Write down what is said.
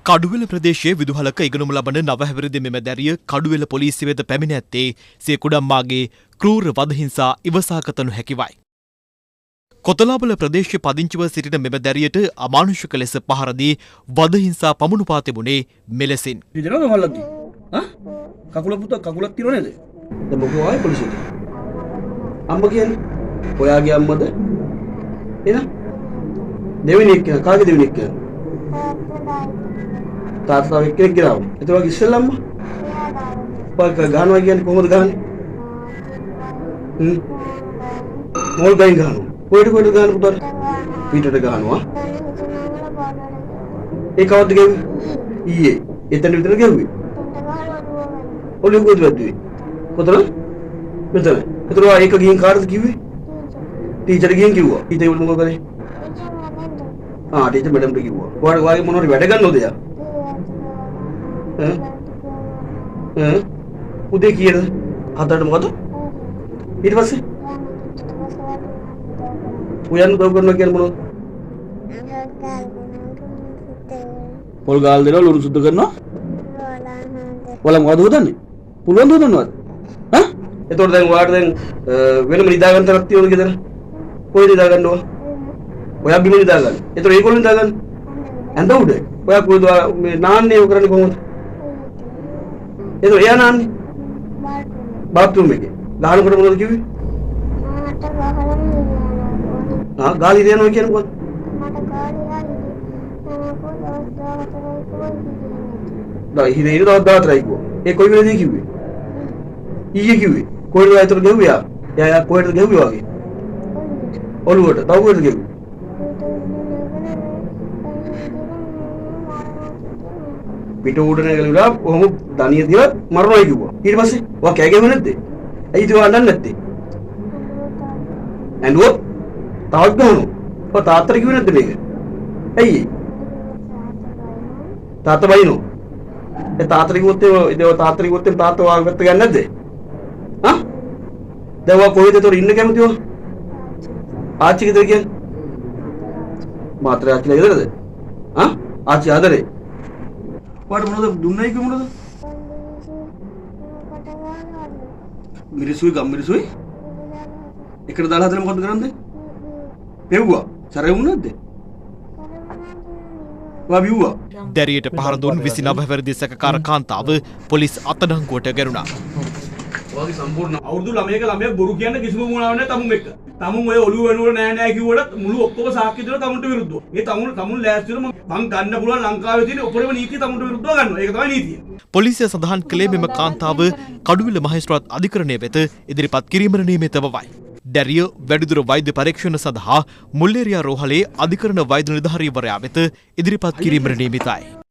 කඩුවෙල ප්‍රදේශයේ විදුහලක ඉගෙනුම ලබන නව හැවිරිදි මෙම දැරිය කඩුවෙල පොලිසිය වෙත පැමිණ ඇත්තේ සිය කුඩම්මාගේ ක්‍රූර වධහිංසා ඉවසාගත නොහැකිවයි. කොතලාබල ප්‍රදේශයේ පදිංචිව සිටින මෙම දැරියට අමානුෂික ලෙස පහර දී වධහිංසා පමුණුපා තිබුණේ මෙලෙසින්. රිදෙනවද මල්ලද්දි? ආ? කකුල පුතා කකුලක් තියෙනව නේද? දැන් මොකෝ ආයේ පොලිසියට? අම්මා කියන්නේ ඔයාගේ අම්මද? එහෙනම් දෙවෙනි එක්කෙනා කාගේ දෙවෙනි එක්කෙනා? තාත්තා එක්කෙනෙක් ගෙනාවා. එතකොට ඔයාගේ ඉස්සෙල්ලා අම්මා? ඔයා ගහනවා කියන්නේ කොහොමද ගහන්නේ? හ්ම්. මෝල් ගයින් ගහනවා. කොහෙට කොහෙට ගහන පුතාට? පිටට ගහනවා. ඒ කවද්ද ගැව්වේ? ඊයේ. එතන විතර ගැව්වේ. ඔළුව කොහෙද වැද්දුවේ? කොතන? මෙතන. එතන ඔයා ඒක ගිහින් කාටද කිව්වේ? ටීචර් ගිහින් කිව්වා. ටීචර් ඒවල මොකද කරේ? ආ ටීචර් මැඩම්ට කිව්වා. ඔයාට ඔයාගේ මොනවද වැඩ ගන්නවද එයා? ඈ? ඈ? උදේ කීයද? හතරට මොකද? ඊට පස්සේ? උයන් උදව් කරනවා කියන්නේ මොනවද? පොල් ගාල් දෙනවා, ලුණු සුද්ධ කරනවා. ඔයාලා මොකද හොදන්නේ? පුළුවන් ද හොදන්නවත්? ඈ? එතකොට දැන් ඔයාට දැන් වෙනම නිදා ගන්න තරක් තියෙනවද ගෙදර? කොහෙද නිදා ගන්න ඔයා? ඔයා බිම නිදා ගන්න. එතකොට ඒගොල්ලෝ නිදා ගන්න. ඇඳ උඩ. ඔයා කොහෙද මේ නාන්නේ ඔය කරන්නේ කොහොමද? එතකොට එයා නාන්නේ බාත්රූම් එකේ. ගහනකොට මොනවද කිව්වේ? මට ගහලා ආ ගාලි දෙනවා කියන්නේ මොකද්ද? මට ගාලියා හිටියේ. දා හිරේ ඉන්න දවස් 14යි කිව්වා. ඒ කොයි වෙලේද කිව්වේ? ඊයේ කිව්වේ. කොහෙද ඔයා එතකොට ගැහුවේ යා? එයා යා කොහෙටද ගැහුවේ වගේ? ඔළුවට. තව කොහෙටද ගැහුවේ? පිට උඩ නැගලා කොහොම දනිය තියලා මරනවා කිව්වා. ඊට පස්සේ ඔයා කෑ ගැහුවේ නැද්ද? ඇයි ඉතින් ඔයා අඬන්නේ නැත්තේ? ඇඬුවොත් තවත් ගහනවා. ඔයා තාත්තට කිව්වේ නැද්ද මේක? ඇයි ඒ? තාත්තා බයිනෝ. ඒ තාත්තට කිව්වොත් එහෙම ඉතින් ඔය තාත්තට කිව්වොත් එහෙම තාත්තා ඔයාගේ පැත්ත ගන්නේ නැද්ද? ආ? දැන් ඔයා කොහෙද ඒතකොට ඉන්න කැමති ඔයා? ආච්චි ගෙදර කියන්නේ? මාතර ආච්චිලා ගෙදරද? ආ? ආච්චි ආදරේ. ඔයාට මොනවද දුන්නයි කිව්ව මොනවද? මිරිසුයි ගම්මිරිසුයි එකට දාලා හදලා මොකද්ද කරන්නේ? පෙව්වා. සැරේ වුණ නැද්ද? ඔයා බිව්වා. දැරියට පහර දුන් 29 හැවිරිදි සැකකාර කාන්තාව පොලිස් අත්අඩංගුවට ගැනුණා. ඔයාගේ සම්පූර්ණ අවුරුදු ළමයක ළමයා බොරු කියන්න කිසිම වුණාවක් නැහැ තමුන් එක්ක. තමුන් ඔය ඔළුව වෙනුවට නෑ නෑ කිව්වට මුළු ඔක්කොම සාක්ෂි දෙනවා තමුන්ට විරුද්ධව. ඒ තමුන් තමුන් ලෑස්ති වෙන මං ගන්න පුළුවන් ලංකාවේ තියෙන උපරිම නීතිය තමුන්ට විරුද්ධව ගන්නවා. ඒක තමයි නීතිය. පොලිසිය සඳහන් කළේ මෙම කාන්තාව කඩුවෙල මහේස්ත්‍රාත් අධිකරණය වෙත ඉදිරිපත් කිරීමට නියමිත බවයි. දැරිය වැඩිදුර වෛද්‍ය පරීක්ෂණ සඳහා මුල්ලේරියා රෝහලේ අධිකරණ වෛද්‍ය නිලධාරීවරයා වෙත ඉදිරිපත් කිරීමට නියමිතයි.